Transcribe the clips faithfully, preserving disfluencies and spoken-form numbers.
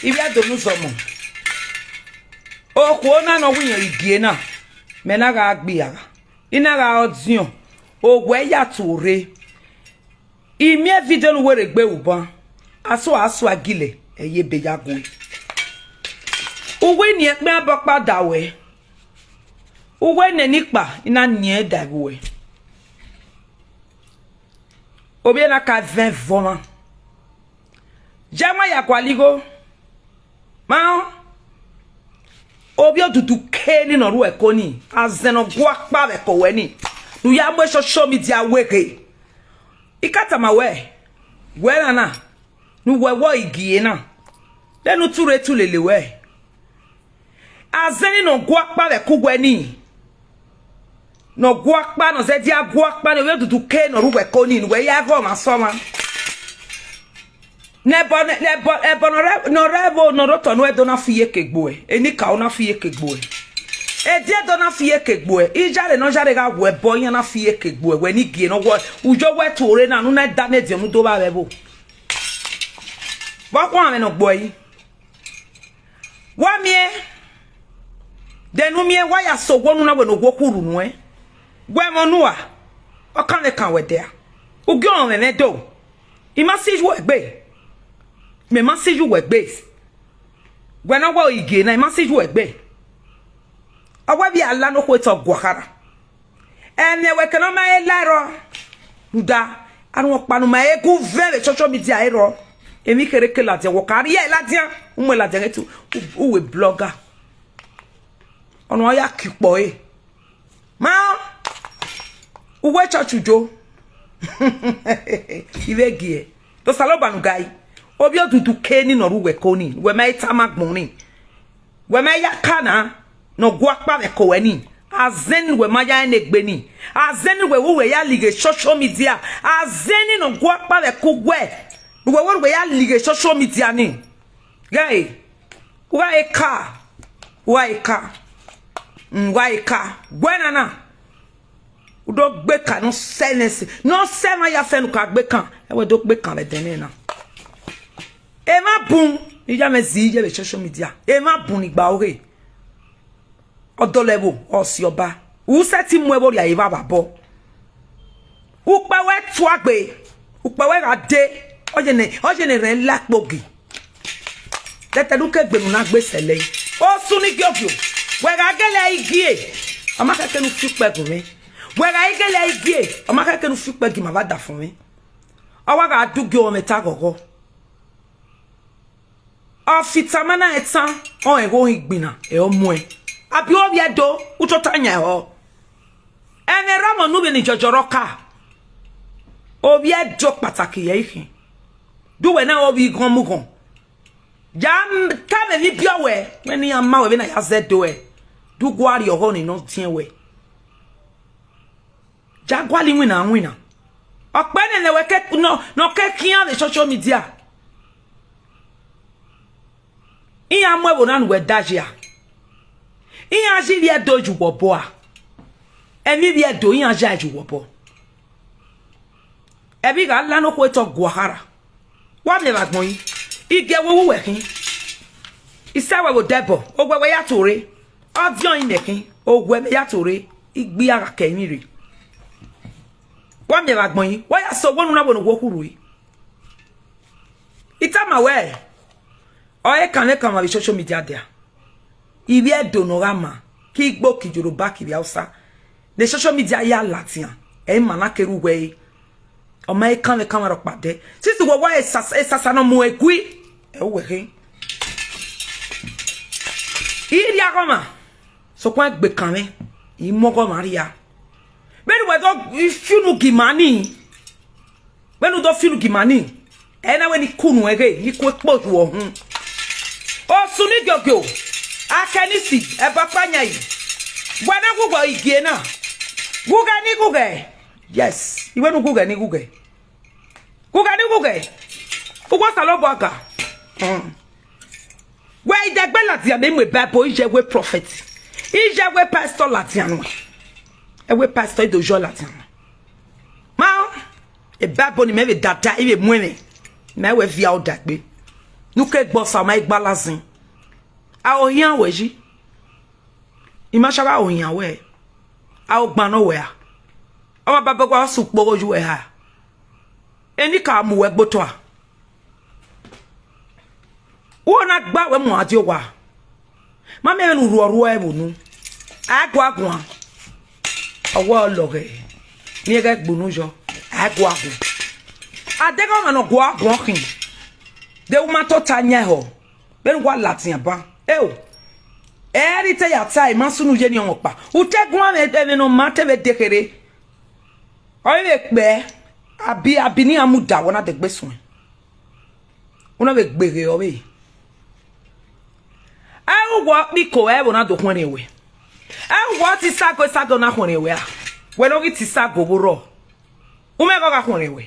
Ivbi Ẹdo ne uzọmọ. Okhuo na ne ọ winna igie na, mẹ na gha gbe iran, I na gha ọdiọn, owẹ ya tuorre. I miẹn video ne uwẹ rre egbe ru ban, asua asua gilẹ, ẹ ye ebe ya gue. Uwẹ ni ẹkpẹn abọ kpa da wẹ, uwẹ nene ikpa, I na niẹn da vbe uwẹ. Ovbi na ka vẹn vọ ọmwa. Jẹ ma ya gualọ igho. Ma rẹn, ovbi odudu ke ni ne ọ rre uwẹ ẹko ni, azẹn ne ọ gua kpa vbe ẹko ruẹ ni, ne u ya mu social media weghe. I ka tama wẹ, wẹ na na, ne uwẹ wẹ igie na, de ne u tu rre tu lele wẹ. Azẹn ni ne ọ gua kpa vbe ẹko ruẹ ni, ne ọ gua kpa, ne ọ zẹdẹ a gua kpa, ne ovbi odudu ke ne ọ rre uwẹ ẹko ni, ne uwẹ ya ghe ọmwa sẹ ọmwa. Ne ẹbọ, ne ẹbọ, ẹbọ ne ọ rre, ne ọ rre ẹvbo ne ọ rre otọ ne uwẹ do na fi iyeke gbe uẹ, enikaro na fi iyeke gbe uẹ, ediedo na fi iyeke gbe uẹ, ijare ne ọ jare gha wẹ ẹbọ, iran na fi iyeke gbe uẹ, wẹ ne igie ne ọ wẹ, uyo wẹ tuorre na, ne u na da ne ediọn ne u do vba vbe ẹvbo. Vbe ọ khuọnmwi ne ọ gbe uẹ yi? Wa miẹn, de ne u miẹn, wa ya sẹ owo ne u na wẹ ne owo khurhu nuẹn. Wẹ ẹmwẹ ọnua, ọ kanmwẹ kan wẹ dia. U gie ọmwẹ mwẹ do. I ma si ye uwẹ egbe. Mẹ ma si ye uwẹ egbe. Wẹ ne ọ wẹ igie na, I ma si ye uwẹ egbe. Ọ wẹ vbe a la ne okhuo etọ guakhara. Ẹmwẹ wẹ kẹ ne ọ ma he la ẹrọ. Rhunmwuda, arhuẹn ọkpa ne u ma he gu vẹ vbe social media ẹre rrọọ. Emwi kherhe ke ladian, wẹ ọ ka rhie ladian, u mu ladian ghe te u, u wẹ blogger. Ọna ọ ya ke ukpọ ẹre. Ma, uwẹ church ujo. I vbe gie. Do Osanobua ne u ga yi. Ovbi odudu ke ni ne ọ rre uwẹ ẹko ni, wẹ ma i tama agbọn ni. Wẹ ma ya ka na, ne ọ gua kpa vbe ẹko ruẹ ni. Azẹn ni wẹ ma ya rẹn ne egbe ni. Azẹn ni wẹ, wẹ ya lighe social media. Azẹn ni ne ọ gua kpa vbe ẹko ruẹ, ne uwẹ wẹ ya lighe social media ni. Ghẹ, u gha re ka, u gha re ka, mm, u gha re ka. Wẹ na na, u do gbe ka ne ọ sẹ nẹ, ne ọ sẹ emwa ya fẹ ne u ka gbe kan, ẹ wẹ do gbe kan vbe ẹdẹnẹ na. Emwa bun, ne I ya mwẹ zẹ iye vbe social media, emwa bun ni gba ọghe. Ọ dọlọ ẹvbo, ọ si ọba. U sẹtin mu ẹvbo rhia evba vbe abọ. Ukpẹ wẹ tuagbe, ukpẹ wẹ gha de, ọ ye ne, ọ ye ne rẹn la kpogi. Tẹtẹ ne u ke gbe ne u na gbe sẹlẹ. Osun ni giogio, wẹ gha gele igie, ọ ma khẹke ne u fi ukpẹ gu mwẹ. Wẹ gha i gele igie, ọ ma khẹke ne u fi ukpẹ gie ima vbe adafọn mwẹ. Ọ wa gha du gie ọmwẹ ta ghọghọ. Ọ fi tama na ẹtan, ọ rẹn ghe ohin gbinna, ẹ ọ muẹn. Abi ovbi Ẹdo, u tota yan ẹhọ. Ẹmwẹ erha ọmọ ne uvbi ni jọjọ rre ọka. Ovbi Ẹdo kpataki yẹ i khin. De uwẹ na ovbi ighọn mu ghọn. Ya tama emwi biẹ wẹ, wẹ ne iran ma wẹ vbene a ya zẹ do ẹ. De u gua rrie ọghọ ni ne ọ diẹn wẹ. Ya gualọ iwinna winna. Ọ kpẹ nene wẹ ke, nọ, ne ọ ke khian vbe social media. Iran mu ẹvbo na ne uwẹ da ya. Iran yi ivbi Ẹdo ye uwẹ obọ a. Ẹmwẹ ivbi Ẹdo, iran ya ye uwẹ obọ. Ẹvbo I gha la ne okhuo etọ guakhara. Wa miẹn vbe agbọn yi. I gie wẹ uwu wẹ khin. I sẹ wẹ vbe odẹ ẹbọ, owẹ wẹ ya tuorre. Ọdiọn imẹ khin, owẹ mẹ ya tuorre. I gbe iran gha kẹ emwi rre. Wa miẹn vbe agbọn yi, wa ya sẹ owo ne u na wẹ ne owo khurhu. I tama wẹ, ọ re kanmwẹ kanmwa vbe social media dia. Ivbi Ẹdo ne ọ gha ma, ke Igbo, ke Yoruba, ke ivbi Hausa, ne social media ya ladian, ẹ i ma na kere uwẹ re. Ọ ma he kanmwẹ kanmwa rhọkpa dẹ. Since wẹ wa esasa, esasa ne ọ mu egui, ẹ uwẹ khin. I rhie aghọmwa, sokpan egbe kanmwẹ, I mu ọghọmwa rhia. Vbene uwẹ do fi unu gie ima ni, vbene u do fi unu gie ima ni, ẹ na wẹ ne I ku nuẹn ghe, ne I ku ekpo ru ọhun. Osun ni giogio, Akenisi, ẹbọ ọkpa yan yi. Wẹ na ghughe igie na. Ghughe ni ghughe. Yes, I wẹ ne u ghughe ni ghughe. Ghughe ni ghughe. Uwu Osanobua ga. Hmm. Wẹ idẹgbe ladian ne I mu Bible, iye wẹ prophet. Iye wẹ pastor ladian nuẹn. Ẹ wẹ pastor, I do yọ ladian nuẹn. Ma, e Bible ni mẹ vbe dada, I vbe mu ẹmwẹ. Mẹ wẹ via odagbe. Ne u ke gbe Osa ma i gbalazin. A ho hian wẹ yi. I ma sha gha ho hian wẹ. A ho gban nọ wẹ a. Ọ ma baba wa sẹ ukpogho ye uwẹ ha. Eni ka mu wẹ gbe otọ a. Uwẹ na gba wẹ mu a die owa. Ma miẹn vbene u rhuọ rhuọ ẹvbo unu. A i gua guan. Ọ wẹ ọ lọghẹ. Miẹn ghẹ gbunu yọ. A i gua guan. A deghẹ ọmwa ne ọ gua guan khin. De u ma tota yan ehọ. Vbene uwa ladian ban. Eo. Ẹ i re te ya ta, I ma sunu ye eni ọmwa ọkpa. U te guan vbe ẹmwẹ ne ọ ma te vbe dekherhe. Ọ i vbe kpẹ, abi, abi ne iran muda wẹ na dẹgbe suẹn. U na vbe gbeghe ọvbehe. Ẹ i re uwẹ ọkpa iko ẹvbo na do khuẹnrhiẹn wẹ. Ẹ i re uwẹ ọtẹn isago isago na khuẹnrhiẹn wẹ a. Wẹ ne ọ ghi te isago vbe orrọ. U mwẹ ẹghẹ ọ gha khuẹnrhiẹn wẹ.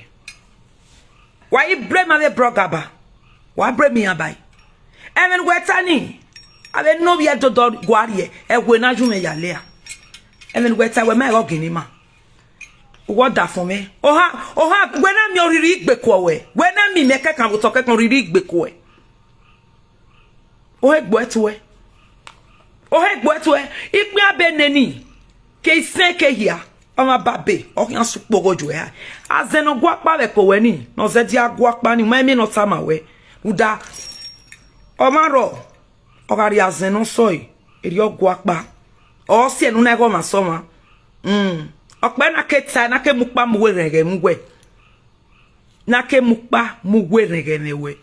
Wa i bre ma vbe brọgaba. Wa bre ma iran ba. Ẹmwẹ ne uwẹ ta ni, a vbe ne ovbi ẹdodo gua rrie, ẹwe na yu mwẹ ya lẹ a. Ẹmwẹ ne uwẹ ta wẹ ma ẹghẹ ọ gin ima. Uwẹ ọdafẹn mwẹ. Ohan, ohan, wẹ na miẹn orhirhi igbe kuọ wẹ. Wẹ na miẹn imẹ kẹkan vbe otọ kẹkan orhirhi igbe kuẹ. Ọ he gbe uẹ tuẹ. Ọ he gbe uẹ tuẹ. Ikpia be neni. Ke isẹn ke hia. Ọmwa babe, ọ khian sẹ ukpogho ye uẹ ha. Azẹn ne ọ gua ọkpa vbe ẹko wẹ ni, ne ọ zẹdẹ a gua ọkpa ni, u ma miẹn ne ọ tama wẹ. Rhunmwuda, ọmwa rrọọ, ọ gha rhie azẹn ne ọ sọe, erriọ ọ gua ọkpa. Ọ si ẹre ne u na ẹghẹ ọmwa sẹ ọmwa. Mm. Ọkpẹ na ke tae, na ke mu ukpa mu uwu erhẹn ghẹ mu wẹ. Na ke mu ukpa mu uwu erhẹn ghẹ mwẹ wẹ.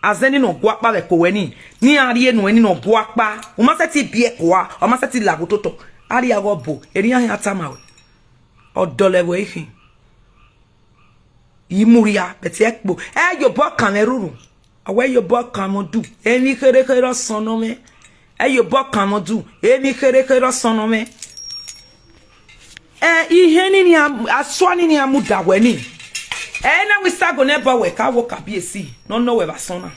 Azẹn ni ne ọ gua ọkpa vbe ẹko wẹ ni, ne iran rhie nuẹn ni ne ọ gua ọkpa. U ma sẹtin biẹ ẹko ua, ọ ma sẹtin laghe ototọ. A rhie aghọ bo, erriọ iran khian tama wẹ. Ọ dọlọ ẹvbo ẹre khin. I mu rhia, but ẹ kpo. Ẹ yobọ kan mwẹ rhurhu. Ọ wẹ yobọ kan mwẹ udu. Emwi kherhe kherhe ọsọn nọ mwẹ. Ẹ yobọ kan mwẹ udu. Emwi kherhe kherhe ọsọn nọ mwẹ. Ẹ, ihẹn ni nian, asua ni nian muda wẹ ni. Ẹ na wẹ isago nẹ bọ wẹ ka wo kabiesi, ne ọ nọ wẹ vbe asọn na.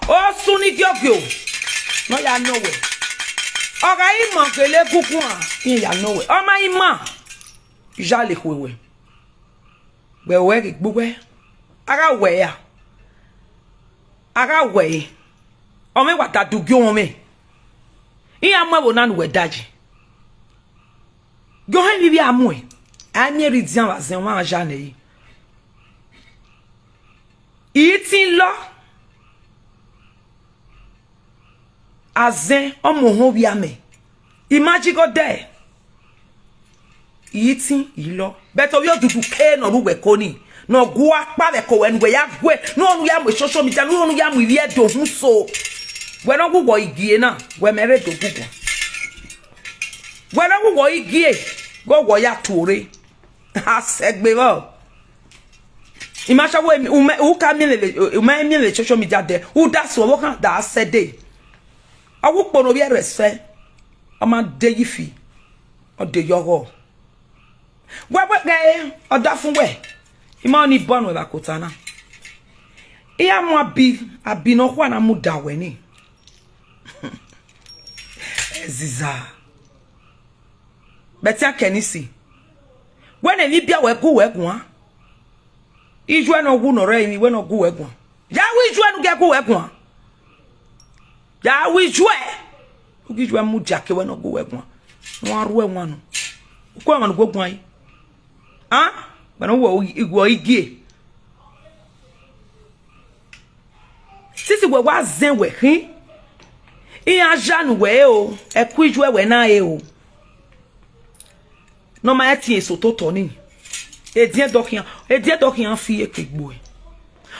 Osun ni giogio, ne ọ ya nọ wẹ. Ọ gha i ma gele egungun a, iran ya nọ wẹ. Ọ ma i ma, iyale khue wẹ. Wẹ ruẹ ghi gbe uwẹ, a gha wẹ ra? A gha wẹ ẹre, ọ mwẹ wa da du gie ohọn mwẹ. Iran mu ẹvbo na ne uwẹ da yi. Gie ohẹn vbe ivbi a muẹn, a i miẹn rre idian vbe azẹn ọmwa ya nẹ ẹre. I tin lọ. Azẹn, ọ mu ohẹn ovbi amẹ. I ma ji igho dẹ. I tin, I lọ. But ovbi odudu ke ne ọ rre uwẹ ẹko ni, ne ọ gua ọkpa vbe ẹko wẹ ne uwẹ ya guẹ, ne unu ya mu social media, ne unu ya mu ivbi Ẹdo uhunmwu so. Wẹ ne ọ wu wẹ igie na, wẹ mẹ rre do guguan. Wẹ ne ọ wu wẹ igie, ghe wẹ ya tuorre. A sẹgbe vbọ? I ma sọ wẹ, u ma, u ka miẹn vbe, u ma miẹn vbe social media dẹ, u da suẹn ọvbokhan da sẹ dee. Ọ wu ukpo ne ovbi ẹre sẹ, ọ ma de ye ifi, ọ de ye ọghọ. Wẹ wẹ ghe ọdafẹn wẹ, I ma ni bọ nuẹn vbe akota na. I ya mu abi, abi ne ọ khua na muda wẹ ni. Eziza. Bẹtian kẹ ni si. Wẹ ne emwi biẹ wẹ gu wẹ guan. Iyuẹ ne ọ wu ne ọ rre emwi wẹ ne ọ gu wẹ guan. Ya wu iyuẹ ne u gie gu wẹ guan. Ya wu iyuẹ. U gie iyuẹ mudia ke wẹ ne ọ gu wẹ guan. Wan rhuẹ wan nọ. U kue ọmwa ne u gu guan yi. A? Wẹ ne uwẹ igie. Sisi wẹ wa zẹn wẹ khin, iran ya ne uwẹ re o, ẹko iyuẹ wẹ na re o. Ne ọ ma rẹn tie eso totọ ni, ediẹdẹ ọ khian, ediẹdẹ ọ khian fi iyeke gbe uẹ.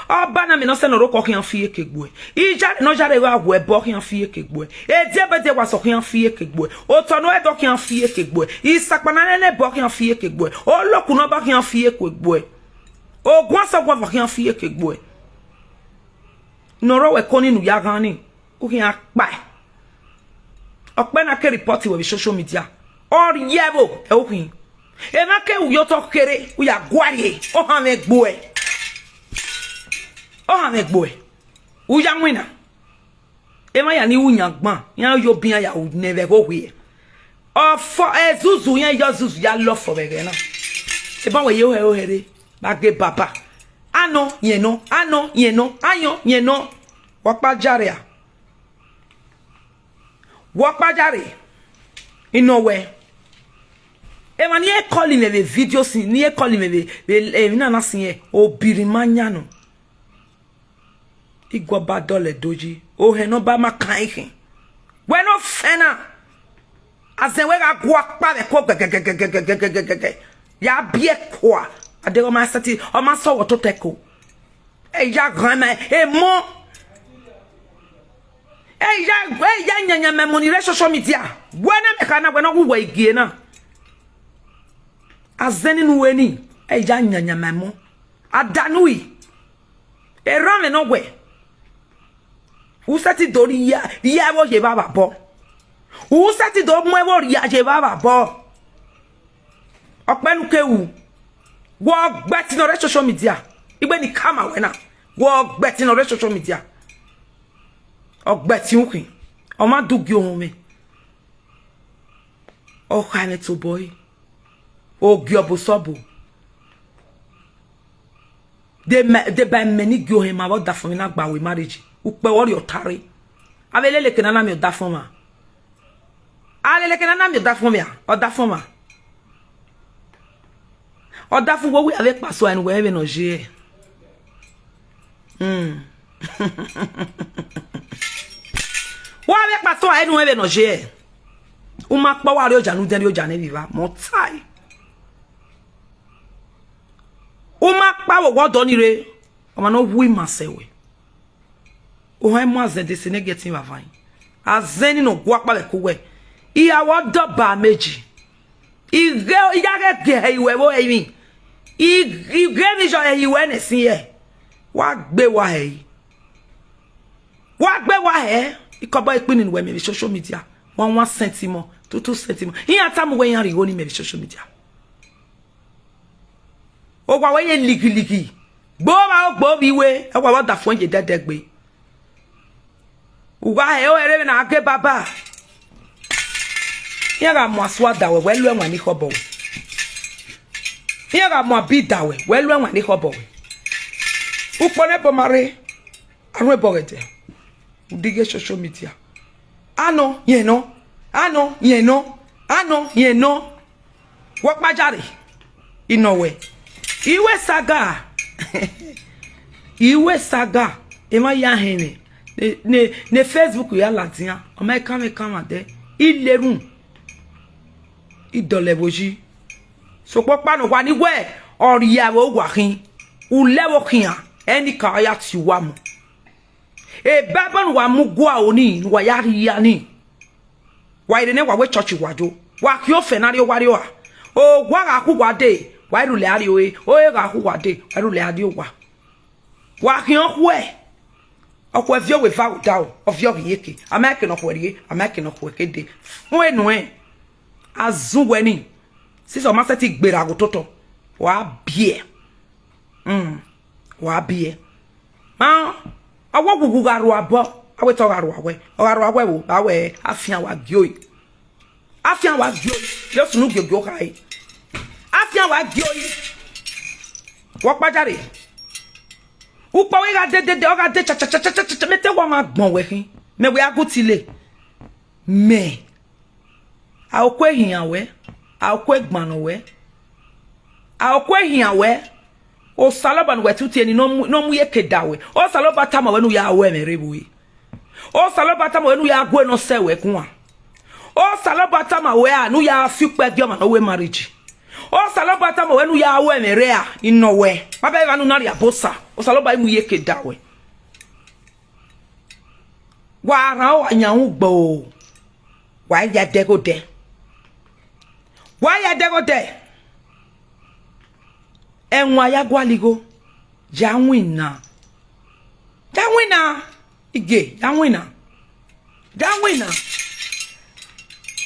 Ọba na mẹ ne ọ sẹ ne ọ rokọ khian fi iyeke gbe uẹ. Iyare ne ọ yare gha wu ẹbọ khian fi iyeke gbe uẹ. Ediẹbẹdiẹ wa sẹ ọ khian fi iyeke gbe uẹ. Otọ ne ọ ẹdẹ ọ khian fi iyeke gbe uẹ. Isakpa na nene ẹbọ khian fi iyeke gbe uẹ. Olokun ne ọba khian fi iyeke gbe uẹ. Oguan sẹ oguan vbe ọ khian fi iyeke gbe uẹ. Ne ọ rre wẹ ẹko ni ne u ya ghan ni, u khian kpae. Ọkpẹ na ke report wẹ vbe social media. Ọ rhie ẹvbo ẹ u khin. Emwa ke u ye otọ kherhe, u ya guarrie, ọ hanmwẹ gbe uẹ. Ọ hanmwẹ gbe uẹ. U ya winna. Emwa ya ni ru yan gban, iran yo bian ya ru nẹ vbe ẹghẹ ovbiẹ. Ọfọ, ẹ, zuzu, iran yọ zuzu ya lọ fọ vbe ẹghẹ na. Eban wẹ ye ohẹ ohẹ rre, vbe a ghe baba. Anọ, yẹn nọ, anọ, yẹn nọ, ayọn, yẹn nọ. Ọkpa jare a. Wẹ ọkpa jare, I nọ wẹ. Emwa ne I call mwẹ vbe video sin, ne I call mwẹ vbe, vbe emwi na na sin hẹ, obirri ma yan nọ. I gu ọba dọlọ Ẹdo yi, ohẹn ne ọba ma kan ikhin. Wẹ ne ọ fẹn na, azẹn wẹ gha gu ọkpa vbe ẹko gẹgẹgẹgẹgẹgẹgẹgẹgẹ, ya biẹ kua. Adeghẹ ọ ma sẹtin, ọ ma sẹ ọghọ tota ẹko. Ẹ ya ghan ma emọ. Ẹ ya, ẹ ya yanyan ma emọ ni rre social media. Wẹ ne mẹ kha na, wẹ ne ọ wu wẹ igie na. Azẹn nene ue ni, ẹ ya yanyan ma emọ. Adanuri, erha mwẹ ne ọ wẹ. U sẹtin do rhie, rhie ẹvbo ye evba vbe abọ. U sẹtin do mu ẹvbo rhia ye evba vbe abọ. Ọkpẹn ne u ke ru, wẹ ọgbẹtin ne ọ rre social media. Igbe ni kama wẹ na, wẹ ọgbẹtin ne ọ rre social media. Ọgbẹtin ukhin, ọ ma du gie ohọn mwẹ. Ọ kha mwẹ tobọ ẹre, ogie ọbo sọbo. Deba imẹ ni gie ohẹn ma vbe ọdafẹn mwẹ na gba ru marriage, ukpẹ vbe ọ rhie ọta rre. Avbe lele eke ne a na miẹn ọdafẹn ọmwa. A lele eke ne a na miẹn ọdafẹn ọmwa, ọdafẹn ọmwa. Ọdafẹn uwu, wẹ avbe kpa so a ru ẹre vbene ọ ye. Hmm. Wẹ avbe kpa so a ru ẹre vbene ọ ye. U ma kpa, wa rrie oja ne u dẹn rrie oja ne evbivba, mẹ ọ tae. U ma kpa vbe owa ọdọ ni rre, ọmwa ne ọ wu ima sẹ wẹ. Ohan mu azẹn de sẹ ne gie ẹtin vbe avan. Azẹn ni ne ọ gu ọkpa vbe ẹko wẹ, I ya wẹ ọdọ ba meji. I ghe, I ya ghẹ gie hẹ iwẹ vbe ẹrinmwi. I, I ghe emwi yọ hẹ iwẹ nẹ sin hẹ. Wa gbe wa hẹ. Wa gbe wa hẹ. Ikọbọ ikpinni ne uwẹ miẹn vbe social media. One one cent mọ, two two cent mọ. Iran tama uwẹ iran rhie igho ni mẹ vbe social media. Owa wẹ ye lighilighi. Gbe ovba ogbe ovbi iwe, ẹwa vbe ọdafẹn ye dẹdẹ gbe. U gha hẹ ọre vbene a ghe baba. Iran gha mu asua da wẹ, wẹ lu ẹwaẹn ni khọbọ wẹ. Iran gha mu abi da wẹ, wẹ lu ẹwaẹn ni khọbọ wẹ. Ukpo ne ẹbọ ma rre, a ru ẹbọ ghẹ dẹ. Udighi social media. Anọ, yẹn nọ. Anọ, yẹn nọ. Anọ, yẹn nọ. Wẹ ọkpa jare, I nọ wẹ. I wẹ saga. I wẹ saga. Emwa ya hẹn mwẹ. Ne, ne, ne Facebook ya ladian. Ọ ma kanmwẹ kanmwa dẹ. I lerhun. I dọlọ ẹvbo yi. Sokpan ọkpa ne uwa ni wẹ, ọ rhie ẹvbo uwa khin. U lẹ ẹvbo khian. Ẹneka ọ ya tie uwa mu. Bible ne uwa mu gua ro ni, ne uwa ya rhia ni. Wa rre ne wa wẹ church wa do. Wa khian ofẹn ne a rrie owa rrie ua. Owa gha khu uwa dee, wa i rhulẹ a rrie ore. Ore gha khu uwa dee, wa i rhulẹ a rrie owa. Wa khian okhuẹ. Okhuẹ viọ wẹ eva odaro, ọ viọ ghi iyeke. A ma eke ne okhuẹ rrie, a ma eke ne okhuẹ ke dee. Fu enu ẹn. A zun wẹ ni. Sisi ọ ma sẹtin gberra ghe ototọ. Wa biẹ. Mm, wa biẹ. Ma, ọ wẹ oghughu gha rua obọ, a wẹ te ọ gha rua wẹ, ọ gha rua wẹ vbo, ba wẹ afian wa gie oi. Afian wa gie oi, ye sunu giogio khare. Afian wa gie oi. Wẹ ọkpa jare. Ukpo wẹ gha de dede, ọ gha de cha cha cha cha cha cha, mẹ te wa ma gbọn wẹ khin. Mẹ wẹ a gu tile. Mẹ. A oku ehian wẹ, a oku egban nọ wẹ, a oku ehian wẹ, Osanobua ne uwẹ tutu eni ne ọ mu, ne ọ mu iyeke da wẹ. Osanobua tama wẹ ne u ya ru ẹmwẹ rre vbe ore. Osanobua tama wẹ ne u ya gu ene ọ sẹ wẹ guan. Osanobua tama wẹ a ne u ya fi ukpẹ gie ọmwa ne ọ ru marriage. Osanobua tama wẹ ne u ya ru ẹmwẹ rre a, I nọ wẹ. Ma bẹghe evba ne u na rhie abaosa. Osanobua i mu iyeke da wẹ. Wa rhan ua yan ugbo, wa ya dẹghe odẹ, wa ya dẹghe odẹ. Ẹwaẹn ya gualọ igho, ya winna, ya winna, Ige, ya winna, ya winna,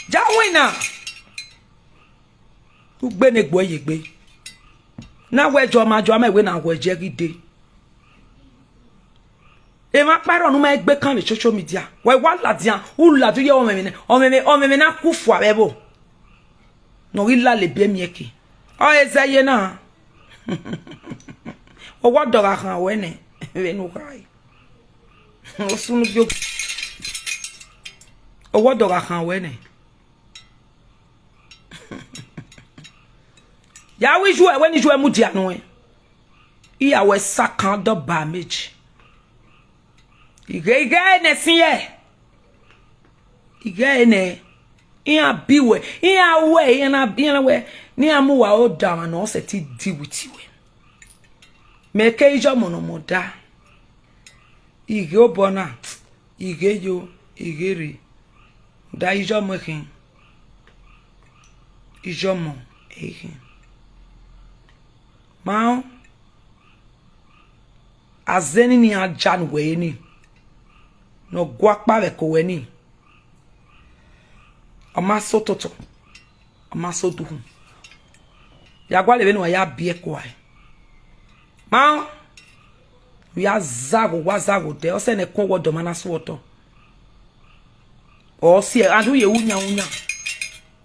ya winna. Ugbe ne gbe uẹ ye egbe. Na wẹ jọ ma jọ, a ma wẹ na wẹ jẹ ghi dee. Emwa kpa rrọọ ne u ma egbe kan vbe social media. Wa wa ladian, u ladian ye ọmwẹmwẹ nẹ, ọmwẹmwẹ, ọmwẹmwẹ na ku fua vbe ẹvbo. Ne ọ ghi lale ebe miẹn ke. Ọ re zẹ ye na. Ọ wa dọgha khan wẹ nẹ, vbene u khare. Osunu bio. Owọdọ gha khan wẹ nẹ. Ya wẹ ijuẹ, wẹ ne ijuẹ mudia nuẹn. Iya wẹ sakan dọ ba meji. Ighe, ighe nẹ sin yẹ. Ighe nẹ. Iran bi wẹ, iran wẹ, iran na, iran wẹ, ne iran mu wa odamwa ne ọ sẹtin di witi wẹ. Mẹ ke ijọmọ ne ọmọ da. Ighe obọ na, ighe yo, ighe rre. Da ijọmọ khin. Ijọmọ khin. Ma rẹn, azẹn ni iran ja ne uwẹ re ni, ne ọ gua ọkpa vbe ẹko ruẹ ni, ọ ma sẹ ototọ, ọ ma sẹ odukhunmwu. Ya gualọ vbene uwa ya biẹ ẹko ruẹ. Ma rẹn, u ya zagho, wa zagho dẹ, ọ sẹ ne ẹkun ọwọdọ ma na sẹ otọ. Ọ si ẹre, and u ye ru yan, u yan.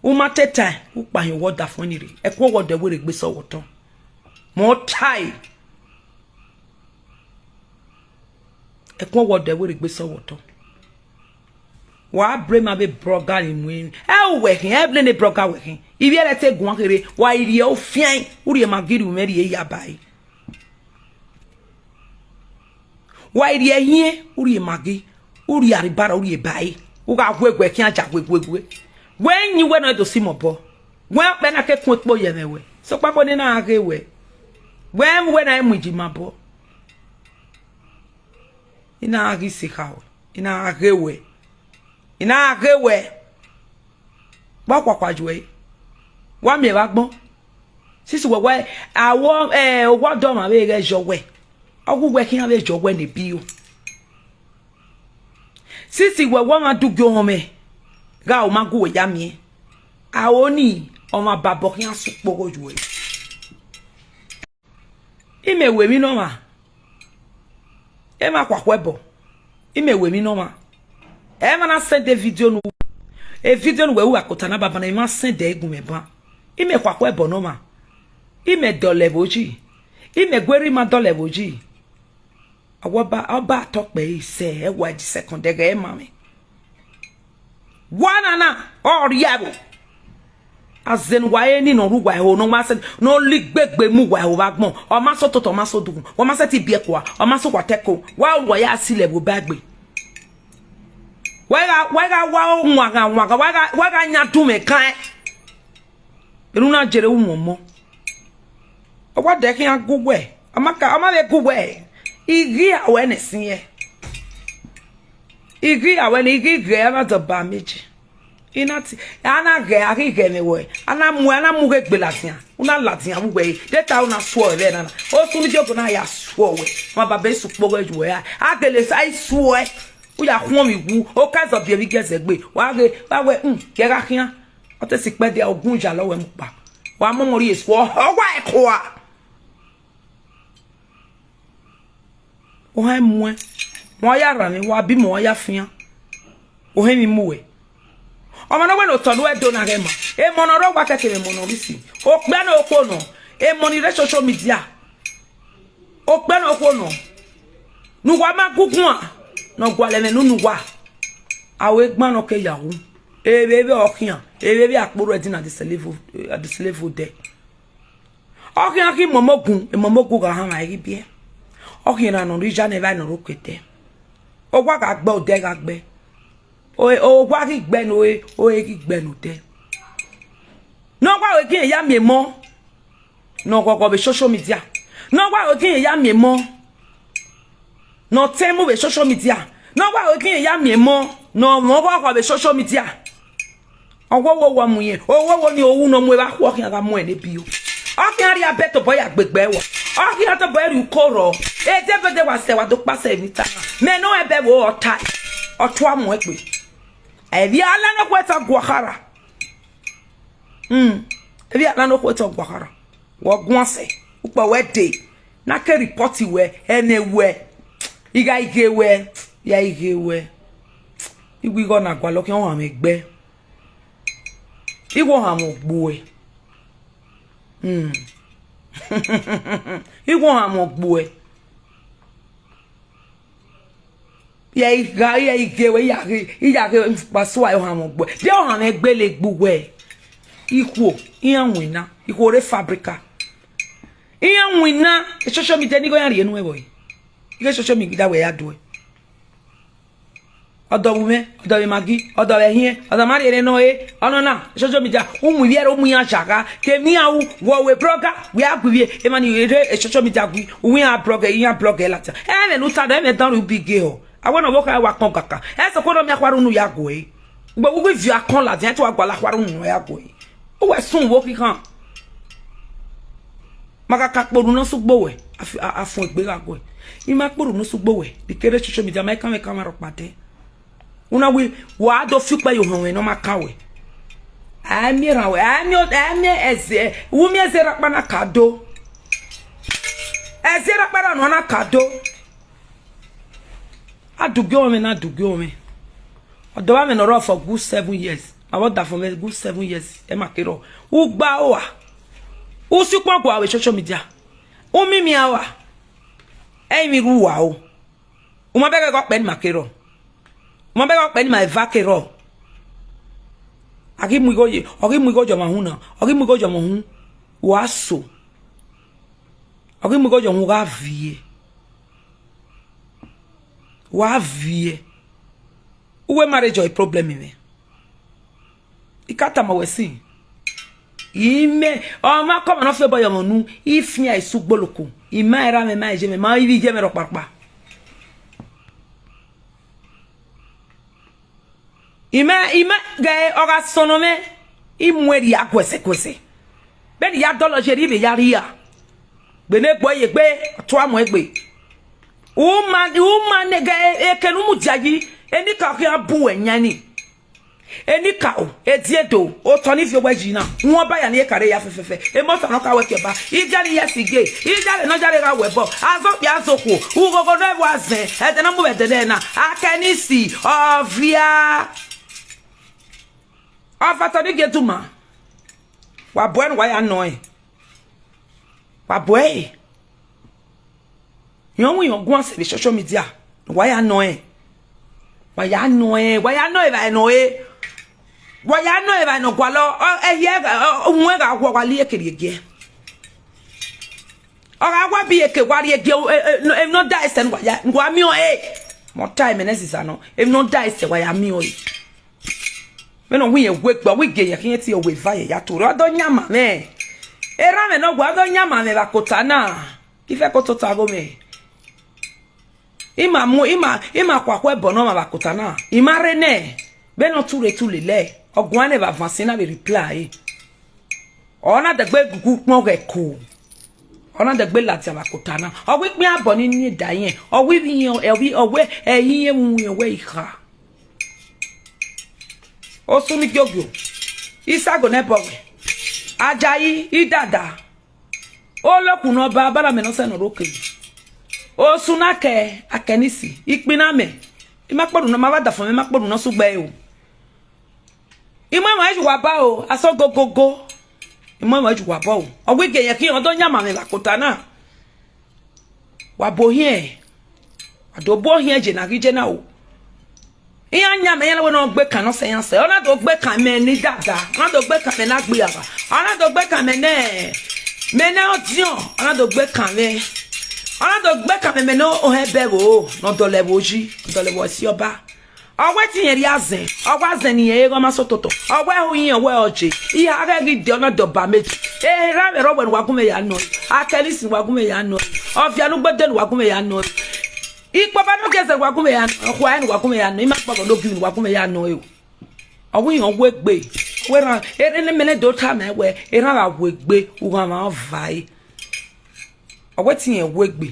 U ma te tae, u kpa hin ọwọdọ afuẹn ni rre. Ẹkun ọwọdọ wẹ rre gbe sẹ ọwọtọ. Mẹ ọ tae. Ẹkun ọwọdọ wẹ rre gbe sẹ ọwọtọ. Wa bre ma vbe brọga ni mu emwi. Ẹ u wẹ khin, ẹ nene brọga wẹ khin. Ivbi ẹre te guan kherhe, wa rhie ofian, u rhie Maggi, u mwẹ rhie iyaba ẹre. Wa rhie ehiẹn, u rhie Maggi, u rhie aribara, u rhie ba ẹre. U gha gue gue khian ja gue gue gue. Wẹ yin wẹ ne ọ do si mẹ obọ. Wẹ ọkpẹ na ke kun ekpo ye ẹmwẹ wẹ. Sokpan ko ne I na ghe wẹ. Wẹ mu wẹ na mu iji ma obọ. I na ghi sikha wẹ. I na ghe wẹ. I na ghe wẹ. Vbe ọ khuakhua ju ẹre? Wa miẹn vbe agbọn. Sisi wẹ wẹ, awọ, eh, owa ọdọ ọmwa vbe ghẹ yọ wẹ. Ọ gu wẹ khian vbe yọ wẹ ne ebi o. Sisi wẹ wẹ ọmwa dugie ohọnmwẹ, gha u ma gu wẹ ya miẹn. Aro ni, ọmwa babọ khian sẹ ukpogho ju ẹre. Imẹ wẹ emwi ne ọmwa, emwa khuakhua ẹbọ. Imẹ wẹ emwi ne ọmwa. Ẹ ma na send e video nu, e video ne uwẹ ru akota na banbanna, I ma send ẹre gu mwẹ ban. Imẹ khuakhua ẹbọ ne ọmwa. Imẹ dọlọ ẹvbo yi. Imẹ gu erha ima dọlọ ẹvbo yi. Ọba, ọba tọ kpẹ ẹre sẹ, ẹ wa di second ẹghẹ ma mwẹ. Wa nana, ọ rhie ẹvbo. Azẹ ne uwa re ni ne ọ rre uwa ẹho, ne ọ ma sẹ, ne ọ la igbegbe mu uwa ẹho vbe agbọn. Ọ ma sẹ ototọ, ọ ma sẹ odukhunmwu, ọ ma sẹtin biẹ ẹko, ọ ma sẹ uwa ta ẹko. Wa ru uwa ya silo ẹvbo ba egbe. Wa gha, wa gha wa wangan wangan, wa gha, wa gha yan dun mwẹ kan. Enu na jere u mu ọmọ. Ọ wa dẹ khian gu wẹ, ọ ma ka, ọ ma vbe gu wẹ. I ghi a wẹ ne ẹsin yẹ. I ghi a wẹ ne I ghi ghẹ, a na dọ ba meji. I na ti, a na ghẹ, a ghi ghẹ mwẹ wẹ, a na mu, a na mu ghe gbe ladian, u na ladian vbe uwẹ re, de ta u na suọ ẹre na na. Osun ni Job na ya suọ wẹ, ma baba esu kpogho ju wẹ ra, a gele sa i suọ ẹ, u ya khuọnmwi wu, o ka zọ biẹ vbe igiẹzẹ gbe, wa ghe, wa wẹ, um, ghẹ gha khian, ọ te si kpẹdia, ogun ya lọ wẹ mu kpa, wa mọmọ rhie esu, ọ wa ẹkoa. Ohan muẹn, mẹ ọ ya rran mwẹ, wa bi mẹ ọ ya fian. Ohan emwi mu wẹ. Ọmọ ne ọ wẹ ne otọ ne uwẹ do na ghẹ ma. Emọ ne ọ rre owa kẹkẹ vbe emọ ne ọ rre isi. Okpia ne okhuo nọ, emọ ni rre social media. Okpia ne okhuo nọ, ne uwa ma gu guan, ne ọ gualọ ẹmwẹ ne unu uwa. Aro egban ne ọ ke ya wu. Evbevbe ọ khian, evbevbe akpurhu ẹdin na adesẹ level, adesẹ level dẹ. Ọ khian ghi mọmọ ogun, emọmọ ogun gha hanmwa ẹre ghi biẹ. Ọ khian na nọ rre iya ne evba nọ rre okete. Owa gha gbe odẹ gha gbe. Owa ghi gbe ne ore, ore ghi gbe ne odẹ. Ne ọ wa ru egiẹn ya miẹn emọ ne ọ ghọghọ vbe social media. Ne ọ wa ru egiẹn ya miẹn emọ ne ọ tẹn mu vbe social media, ne ọ wa ru egiẹn ya miẹn emọ ne ọ mwẹ ọghọghọ vbe social media. Ọwowo wa mu yẹn, owowo ni ohu ne ọ mu evba khu, ọ khian gha mu ẹn ne ebi o. Ọ khian rhie abẹ tobọ ya gbegbe ẹwa, ọ khian tobọ rhie uko rrọọ. Edebede wa sẹ, wa do kpasẹ emwi ta na. Mẹ ne ọ ẹbẹ vbe ọ ta, ọ tua mu ẹkpe. Ẹvbi ala ne okhuo ẹtọ gua khara. Hmm. Ẹvbi ala ne okhuo ẹtọ gua khara. Wẹ ọ guan sẹ, ukpẹ wẹ dee, ne a ke report wẹ, ẹnẹ wẹ, I gha ghe wẹ, I gha ghe wẹ. Igho igho na gualọ khian, ọ hanmwẹ egbe. Igho hanmwẹ ogbuẹ. Hmm. Igho hanmwẹ ogbuẹ. Iran gha, iran ghe wẹ, iran ghe, iran ghe, wa sua ohanmwẹ gbe. De ohanmwẹ gbele gbe uwẹ. Ikhuo, iran winna, ikhuo re fabrica. Iran winna, social media ni igho iran rhie nuẹn vbọ. Ighe social media wẹ ya duẹ. Ọdọ vbe umẹ, ọdọ vbe Maggi, ọdọ vbe ẹhiẹn, ọdọ ma rhie nọ e, ọnọna, social media, u mu ivbi ẹre, u mu iran zagha, kevbe iran ru, wẹ ọre blogger, wẹ a gu ivbi emwa ni rre social media gui, u ru iran blogger, iran blogger ladian. Ẹmwẹ ne u ta nọ, ẹmwẹ dan rhie ubi ghe họ. A wẹ ne ọvbokhan wa kọn gaka. Ẹ sokpan ne ọ miẹn akhuarhunu ya gue. Ugbẹn vbe uwu ivbi akọn ladian, te wa gualọ akhuarhunu nọ ya gue. Uwẹ sun vbe okhian. Ma gha ka kporhu ne ọ sẹ ugbo wẹ, a fi-, a, a fọn egbe gha guẹ. I ma kporhu ne ọ sẹ ugbo wẹ, ne I kere social media, ma i kanmwẹ kanmwẹ rhọkpa dẹ. U na wẹ, wa do fi ukpẹ ye ohọnmwẹ ne ọ ma kan wẹ. A i miẹn erhan wẹ, a i miẹn, a i miẹn ẹzẹ, u miẹn ẹzẹ rhọkpa na ka do. Ẹzẹ rhọkpa na nọ na ka do. A dugie ọmwẹ na dugie ọmwẹ. Ọdọ vbe amwẹ ne ọ rrọọ for good seven years. Ma vbe ọdafẹn mwẹ good seven years, ẹ ma kere. U gba ua. U si ukpọn gua vbe social media. U miẹn imian ua. Ẹ i mwẹ irhu ua o. U ma bẹghe ọkpẹ ne ima kere. U ma bẹghe ọkpẹ ne ima eva kere. A ghi mu igho ye, ọ ghi mu igho ye ọmwa uhunmwu na, ọ ghi mu igho ye ọmwa uhunmwu. Wa so. Ọ ghi mu igho ye ọmwa uhunmwu gha viẹ. Wa viẹ. Uwẹ marriage ọ problem mwẹ. I ka tama wẹ sin. Imẹ, ọmwa kọmwa ne ọ fi obọ ye ọmwa unu, I fian esu gboloko. I ma erha mwẹ, ma iye mwẹ, ma ivbi iye mwẹ rhọkpakpa. I ma, I ma, ghẹ ọ gha sọnnọ mwẹ, I mu ẹn rhia guẹsẹ guẹsẹ. Vbene I ya dọlọ ye rhie vbe ya rhia. Gbe ne egbe ye egbe, ọ tua mu egbe. U ma, u ma ne ghẹ eke ne u mudia yi, enikaro khian bu wẹ yan ni. Enikaro, ediedo, otọ ni viọ owẹ yi na, wọn ba ya ni ekare ya fẹfẹfẹ. Emọsa nọ ka wẹ ke ba, idia ni yes ge, idia re nọ jare gha wẹ bọ, azọ kpia azọ khuo, ughogho nọ ẹvbo azẹn, ẹdẹ na mu vbe ẹdẹ nẹ na, akẹ ni si, ọvia. Ọfatọ ni gie duma, wa bu ẹre ne uwa ya nọ ẹn. Wa bu ẹre. Irẹn ọmwa irẹn guan sẹ vbe social media, wa ya nọ ẹn. Wa ya nọ ẹn, wa ya nọ evbare nọ re. Wa ya nọ evbare ne ọ gualọ, ọ, ẹhiẹ gha, ọ, uhunmwu gha wọ, wa lie kevbe egiẹ. Ọ gha wa bi eke wa rrie gie, e, e, no, emwi ne ọ da ẹsẹ ne wa ya, wa miẹn ọre. Mẹ ọ ta ẹmwẹ ne ẹziza nọ, emwi ne ọ da ẹsẹ wa ya miẹn ọre. Vbene ọ wẹ irẹn wegbe, ọ wẹ igie yẹn khian te ọ wẹ eva yẹ ya to rre, ọ do yan ma mwẹ. Erha mwẹ ne ọ wẹ, ọ do yan ma mwẹ vbe akota na. Ivẹ ko tota gho mwẹ. I ma mu, i ma, i ma khuakhua ẹbọ ne ọmwa vbe akota na. I ma rre nẹ, vbene ọ ture tu lele, ọ guan ne evba avansi na vbe reply ẹre. Ọ na dẹgbe gugu ukpọn ghẹ ko. Ọ na dẹgbe ladian vbe akota na. Ọ wẹ ikpia abọ ni ni da irẹn. Ọ wẹ ivbi irẹn, ọ wẹ, ọ wẹ ẹre irẹn vbe uwin, ọ wẹ ikha. Osu ni giogio. Isago nẹ bọ wẹ. Ajayi, idada. Olokhu ne ọba, abala mẹ ne ọ sẹ ne ọ rre okẹ. Osu na kẹ, akẹ ni si. Ikpinna mẹ. I ma kpọdu nọ, ma vbe adafọn mwẹ, I ma kpọdu nọ sugbe ẹre o. I mu emwa yi uwa ba o, asọ gogogo. I mu emwa yi uwa ba o. Ọ wẹ igie yẹn khian, ọ do yan ma mwẹ vbe akota na. Wa bu ohiẹn, wa do bu ohiẹn je na ghi je na o. Iran yan mẹ, iran wẹ ne ọ gbe kan ne ọ sẹ iran sẹ. Ọ na do gbe kan mẹ ne idada, ọ na do gbe kan mẹ ne agbiava, ọ na do gbe kan mẹ ne, mẹ ne ọdiọn, ọ na do gbe kan mwẹ. Ọ na do gbe kan mẹ, mẹ ne ohẹn ẹbẹ vbo, ne ọ dọlọ ẹvbo yi, ọ dọlọ ẹvbo ẹse ọba. Ọ wẹ te irẹn rhie azẹn, ọ wẹ azẹn ne irẹn re ghe ọ ma sẹ ototọ. Ọ wẹ ho irẹn, ọ wẹ ọ je. Iha ghẹ ghi de, ọ na de ọba meji. Erha mwẹ rọ wẹ ne uwa gu mwẹ ya nọ ẹre. Akẹ ni si ne uwa gu mwẹ ya nọ ẹre. Ọvia ne ugbẹdẹ ne uwa gu mwẹ ya nọ ẹre. Ikpọba ne ogiẹzẹ ne uwa gu mwẹ ya nọ ẹre. Ọkhua ne uwa gu mwẹ ya nọ ẹre. I ma kpọghọ ne ogi ne uwa gu mwẹ ya nọ ẹre o. Ọ wẹ irẹn wegbe. Ọ wẹ erhan, erhan ne mẹ ne do tama wẹ, erhan gha wegbe, u gha mwẹ ọvare. Ọ wẹ te irẹn wegbe.